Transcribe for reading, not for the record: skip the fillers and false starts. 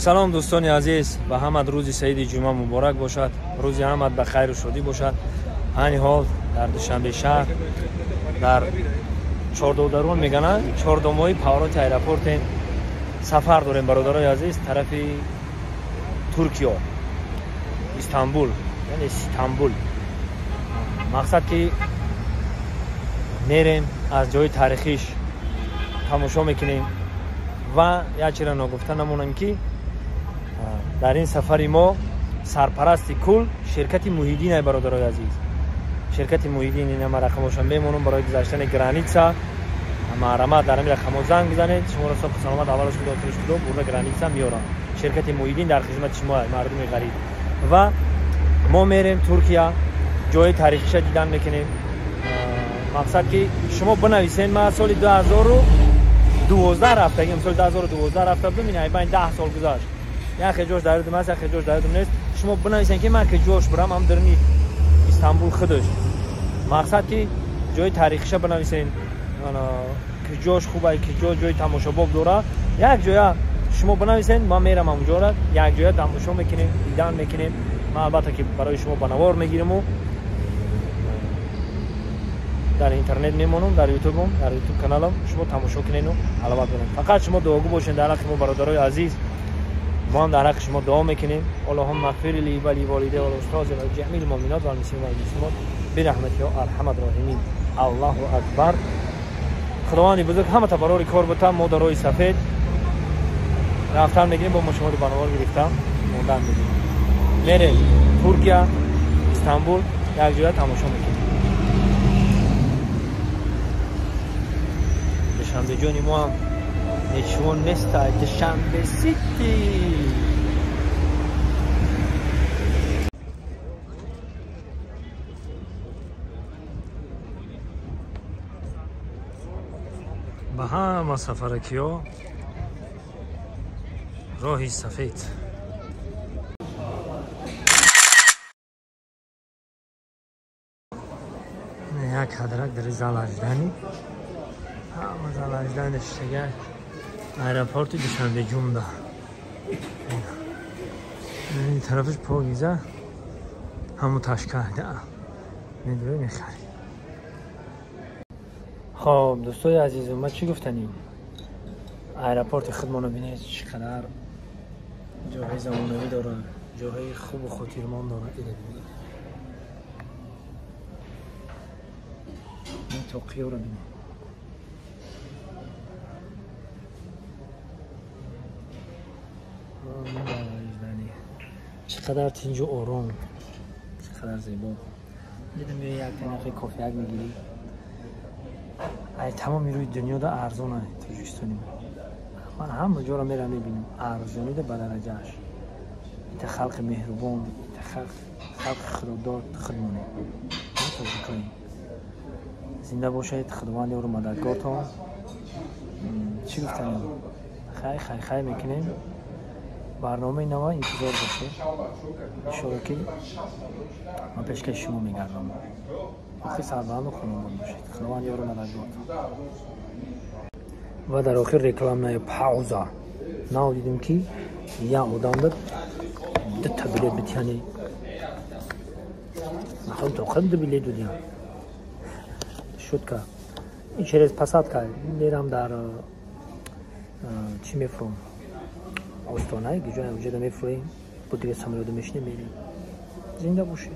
Салом дӯстони азиз, ба ҳамат рӯзи саиди ҷумъа муборак бошад. Рӯзи ҳамат ба хайру шодӣ бошад. Ҳани ҳол дар Душанбе шаҳр дар Чордодарон мегӯянд, чордомои повороти аэропортем. Сафар дорем, бародарои азиз, тарафи Туркиё, Истанбул, яъне Истанбул. Мақсад ки мерем, аз ҷои таърихиш тамошо мекунем ва як чиро ногуфта намонам ки дар ин сафари мо сарпарасти кул ширкати Муҳиддин ай, бародарои азиз. Ширкати Муҳиддин, инама рақамошам мемонам барои гузаштани граница. Маҳрамат дар ҳамин рақамҳо занг бизанед, шуморо соқу саломат аввалаш худо, охираш худо бурда граница меорам. Ширкати Муҳиддин дар хизмати шумо, мардуми ғариб. Ва мо мерем Туркия, ҷои таърихиша дидан мекунем. Мақсад ки шумо бинависед, ман соли 2012 рафтагим, соли 2012 рафта будам, ин айбайн 10 сол гузашт. Як ҷош дар ёдам аст, як ҷош дар ёдам нест. Шумо бинависед ки ман ки ҷош бурам ҳам дарни Истанбул худаш. Мақсад ки ҷои таърихиша бинависед, ки ҷош хуб ай, ки ҷо ҷои тамошобоб дорад. Як ҷоя шумо бинависед, ман мерам ҳамонҷора, як ҷоя тамошо мекунем, дидан мекунем. Ман албатта ки барои шумо ба навор мегириму дар интернет мемонам, дар ютубам, дар ютуб каналам шумо тамошо кунену ҳаловат бинед. Фақат шумо дуогӯ бошед дар ҳаққи мо, бародарои азиз. Мо ҳам дар ҳаққи шумо дуо мекунем. Аллоҳумма ғфир ли ва ли волидайя вал устози ва ҷамиил муъминот вал муслимин вал муслимот бирахматика ё арҳамар роҳимин. Аллоҳу акбар. Худованди бузург ҳама табарори кор бута. Мо дар роҳи сафед рафтан мегирем, бо мо шуморо ба навор гирифтам мондан мегирем. Мерем Туркия, Истанбул, як ҷоя тамошо мекунем. Душанбеҷони мо ҳам ничего нест, Душанбе сити. Ба ҳама сафаракиҳо роҳи сафед. Як ҳадрак дар залаждани, ҳама залаждани шитага аэропорти Душанбе ҷумда. Ин тарафаш покиза, ҳамун ташкарда медуре мехарӣ. Хоб дӯстои азизу, ма чӣ гуфтанем? Аэропорти худмонро бинед, чӣ қадар ҷоҳои замонавӣ дорад, ҷоҳои хубу хотирмон дорад. Ида бинед, ин тоқиёро бинед. Чӣ қадар тинҷу ором, чӣ қадар зебо. Дидам як танақи кофеак мегирӣ, ай тамоми рӯи дунёда арзон ай Тоҷикистони. Ман ҳама ҷоро мерам мебинам, арзонида ба дараҷааш. Ита халқи меҳрубон, ита халқи худодод худмонем, мо тоҷикоем. Зинда бошед, Худованд ёру мададгортон. Чӣ гуфтанем? Хай хай хай мекунем. Барномаи нава интизор бошед. Иншолло ки ман пешкаши шумо мегардам. Охир сарбаланду хонобод бошед. Худованд ёру мададгортон. Ва дар охир рекламная пауза. Нав дидем ки як одамда дута билет битяни. Махом то хад ду билет додям. Шутка. Ин через посадка мерам дар чӣ мефурам? Остона, ки ҷоя уҷода мефурем, бо дигар самолёта мешинем, мерем. Зинда бошед.